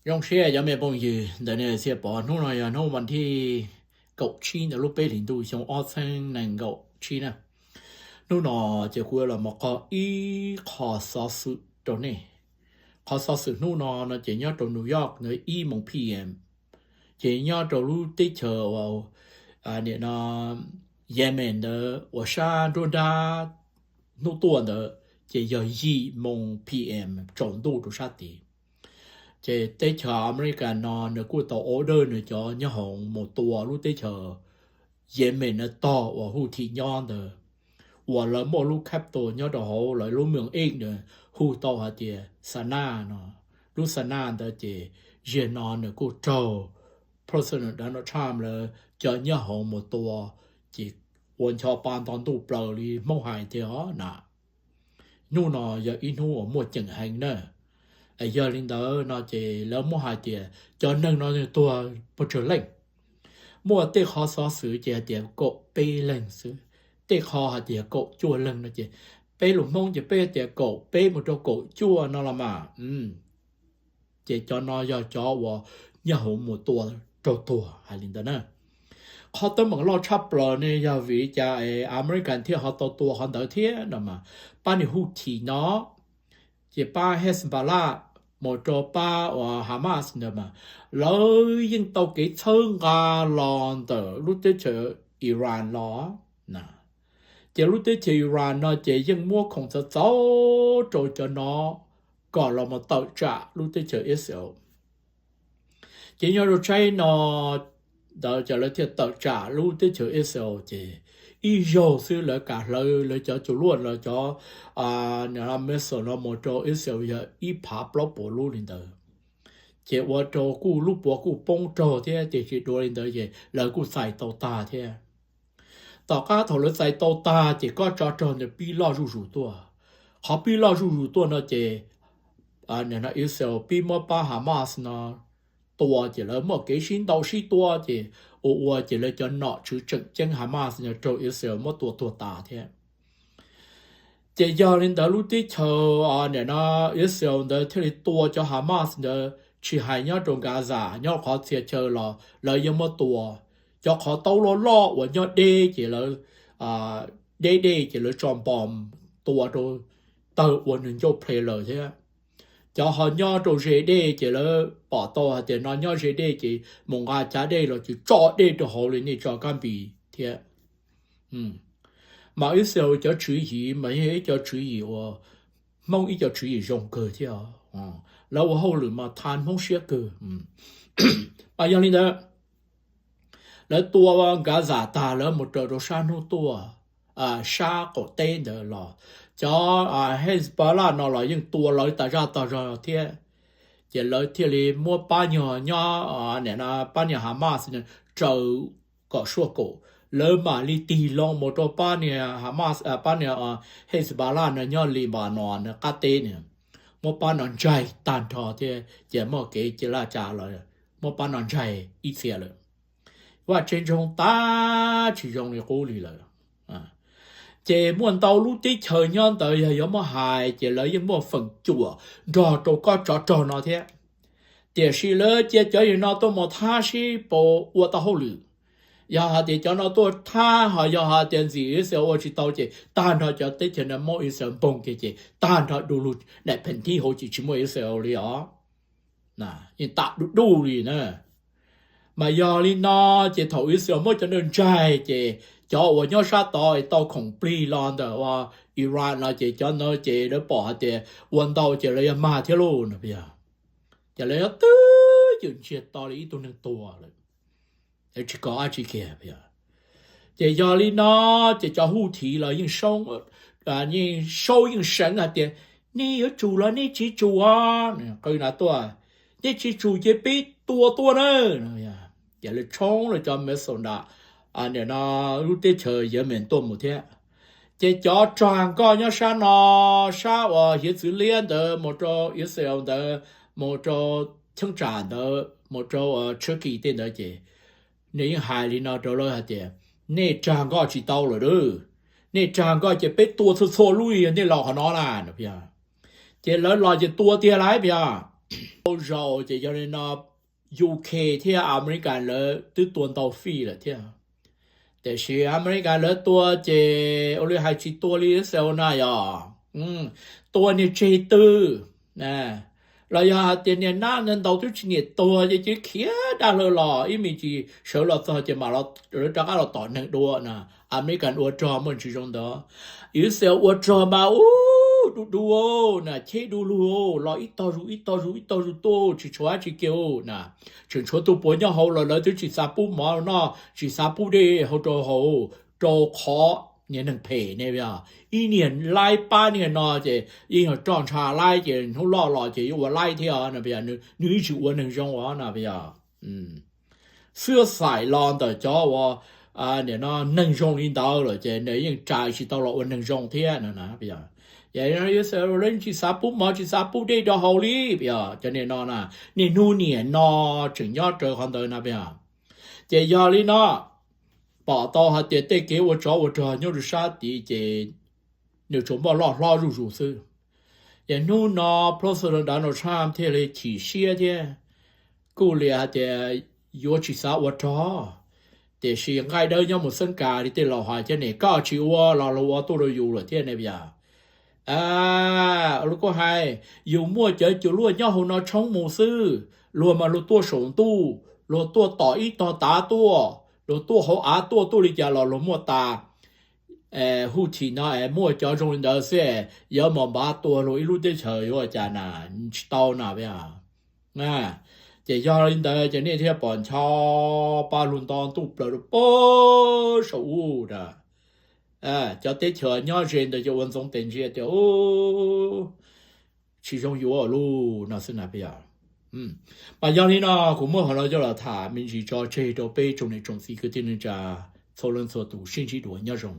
Zoo siab cov me phooj ywg ntawm nej txhia pom, hnub no yog hnub vas thib kaum tsib ntawm lub peb hlis ntuj xyoo ob txhiab nees nkaum tsib na. Hnub no ces kuv yuav los mus qhov ib qho xov xwm rau nej. Qhov xov xwm hnub no no ces nyob rau New York ntawd ib moos P M, ces nyob rau lub teb chaws uas nim no Yemen ntawd uas sab nruab nrab hnub tuaj ntawd ces yog yim moos P M tsaus ntuj rau sab tid. Ces teb chaws Amelikas no nws kuj tau order nws cov nyob hoov mus tua lub teb chaws Yemen no tog uas Houthi nyob ntawd, uas lawv muaj lub capital nyob rau hauv lawv lub moos ej nws hu tau hais tias Sanaa no. Lub Sanaa ntawd ces zaum no nws kuj raug President Donald Trump lawv cov nyob hoov mus tua, ces ua ncho pa nto ntuj plaws li Hmoob hais tiag os na. Hnub no yog ib hnub uas muaj ceem heev na. Yog li ntawd no ces lawv muab hais tias cov neeg no tuag pes tsawg leej. Muaj tej qhov xov xwm ces hais tias kaum peb leeg xwb, tej qho hais tias kaum cuaj leeg no ces peb lus Hmoob ces peb tias kaum peb mus rau kaum cuaj no los mas. Ces cov no yog cov uas nyob hoov mus tua raug tuag hais li ntawd na. Qhov teeb meem loj tshaj plaws ne yog vim li cas es Amelikas thiaj ho tau tua qhov ntawd thiab no mas, pab niag Houthi no, ces pab Hezbollah mus rau pab uas Hamas ntawd mas, lawv yeej tau kev txhawb nqa los ntawm lub teb chaws Iran los. Ces lub teb chaws Iran no ces yeej muab khoom txov txauv rau cov no kom los mus tawm tsam lub teb chaws Israel. Ces nyob rau tsaib no ntawd ces lawv thiaj tawm tsam lub teb chaws Israel ces ib zaug xwb lawv kam hlawv lawv cov cuj luaj los cov missile no mus rau Israel yog ib phav plaub puas lub li ntawd. Ces ua rau kuj lub puav kuj poob raug thiab, ces tsis dua li ntawd ces lawv kuj txais tau tag thiab. Tom qab thaum lawv txais tau tag ces kob tsov rog ntawd pib loj zuj zus tuaj. Qhov pib loj zuj zus tuaj no ces Israel pib muab pab Hamas no tua, ces lawv muaj kev sib ntaus sib tua, ces ua ua ces lawv cov nom tswv tseem ceeb Hamas no raug Israel muab tua tuag tas thiab. Ces yog li ntawd lub teb chaws nim no Israel ntawd thiaj li tua cov Hamas ntawd, tsis hais nyob rau Gaza, nyob qhov txhia chaw los lawv yeej muab tua. Cov qhov taub loj loj uas nyob deb ces lawv deb dej ces lawv tso npom tua rau tawg ua nws ncauj ple lawm thiab. Cov ho nyob rau ze dej ces lawv pom tau hais tias no nyob ze dej ces mus nqa cav dej los ces tso dej rau hauv li nej tso kab npis thiab. Mas Israel cov tswv yim mas yog ib co tswv yim uas Hmoob ib co tswv yim zoo kawg thiab. Lawv ua hauj lwm mas tha Hmoob siab kawg. Mas yog li ntawd, lawv tua Gaza tag lawv mus raws rau sab hnub tuaj, sab qaum teb ntawd los cov Hezbollah no los yeej tua lawv tas zaj tas zog thiab. Ces lawv thiaj li muab pab nyuag nyob, pab niag Hamas raws kom suaj kaum, lawv mam li tig loo mus rau pab niag Hamas, pab niag Hezbollah no nyob Lebanon no qab teb no, muab pab no ntsaig tag nrho thiab ces muaj kev cia laj tsa los muab pab no ntsaig ib txhia lawm. Vaj tsev ntsoog tag tsis zoo li qub li lawm. Ces muaj ntau lub teb chaws nyob ntawd yog yuav muab hais ces lawv yeej muaj feem cuam nrog rau kob tsov rog no thiab. Tiam sis lawv cia cov yam no tuaj mus thab sib paus ua tau hauj lwm. Yog hais tias cov no tuaj thab ho yog hais tias ntxim Israel ua tsis tau ces tag nrho cov teb chaws no muab Israel npoog kiag ces tag nrho du lug daim pheem thib hauv ces tsis muaj Israel li os. Yeej tam du du li na. Mas yog li no ces thaum Israel muab cov no ntsaig ces cov uas nyob sab tod tau khoom plig los ntawm ua Iran no ces cov no ces lawv pom hais tias ua ntau ces lawv yuav mag thiab lauj no. Ces lawv yuav twb ywm ntsiag to li ib tug neeg tuag lawm, tsis kov dab tsi kiag. Ces yog li no ces cov Houthi los yeej saub yeej seev hais tias nej yuav tsum los nej tsis tsum os, qw na tuaj, nej tsis tsum ces peb tua tuaj na. Ces lawv tshoob lawv cov missile nram lub teb chaws Yemen tuaj mus thiab. Ces cov rag nkoj nyob sab no, sab uas hiav txwv liab ntawd mus rau Israel ntawd, mus rau cheeb tsam ntawd, mus rau Turkey tej ntawd ces nws yeej hais li no rau lawv hais tias nej rag nkoj tsis tau lawm, nej rag nkoj ces peb tua txhua txhua lub yog nej los qhov no na. Ces lawv los ces tua tiag lauj, Ntau zaus ces yog li no, U K thiab America lawv twb tua ntau fij lawm thiab, tiam sis America lawv tua ces ua li hais tsis tua li Israel na yog, tua niag tseg twg, los yog hais tias niag nab ntau twb tsis niam tuag ces cia li khiav dab hlaw los ib me ntsis sawv los txog ces mam lawv rov qab los tom neeg dua na. America ua rog muaj tsis zoo ntawd. Israel ua rog mas ub, du du na, cheb du lug los ib tog zus ib tog zus ib tog zus tuaj tsis tshuav dab tsi kiag na. Tseem tshuav tus puav nyob hauv los lawv twb tsis xav pub mov noj tsis xav pub dej hauv rau hauv, rau qhov niag neeg phem ne, ib niag laib pab niag no ces yeej yog roj ntsha laib ces hnub loj los ces yuav ua laib thiab no, nws ib tsis ua neeg zoo os no. Xwb xaim los ntawm cov uas nim no neeg zoo li ntawd lawm ces nws yeej rais tsis tau los ua neeg zoo thiab no. Lawv tsis xav pub mov tsis xav pub dej rau hauv li, cov niag no na, niaj hnub niam no tseem nyob raws qhov ntawd no. Ces yog li no, pom tau hais tias tej kev ua tsov ua rog nyob rau sab tid ces nws tsuas muaj loj hlob zuj zus xwb. Ces hnub no President Donald Trump thiaj li chim siab thiab kuj li hais tias yuav tsis xav ua rog, tiam sis nqaij dawb nyob mus xeeb kas li tej laus hais thiab ne, koj tsis ua los luag ua tuaj rau yus lawm thiab ne yog. Luag kuj hais, yus muaj cov cuag luaj nyob hauv no tshoob mus xwb, luag mas luag tuaj saum ntuj, luag tuaj tom ib tog tav tuaj, luag tuaj hauv av tuaj, tuaj li cas los luag muaj tas. Houthi no es muaj cov zoo li ntawd xwb, yuav mos npav tua luag ib lub teb chaws yuav ua cas na, tsis tau na. Ces yog li ntawd ces nej thiaj pom ncho pab lug nto ntuj plaws rau pem saum ub na. Cov teb chaws nyob ze ntawd ces ua ntxoov tes ntsia tias tsis zoo yuav luj no xwb na. Mas yog li no kuv muab qhov no coj los tham me ntsis tso tseg rau peb tsoom niam tsoom txiv kwv tij neej tsa txhua leej txhua tus sib ntsib dua, nyob zoo.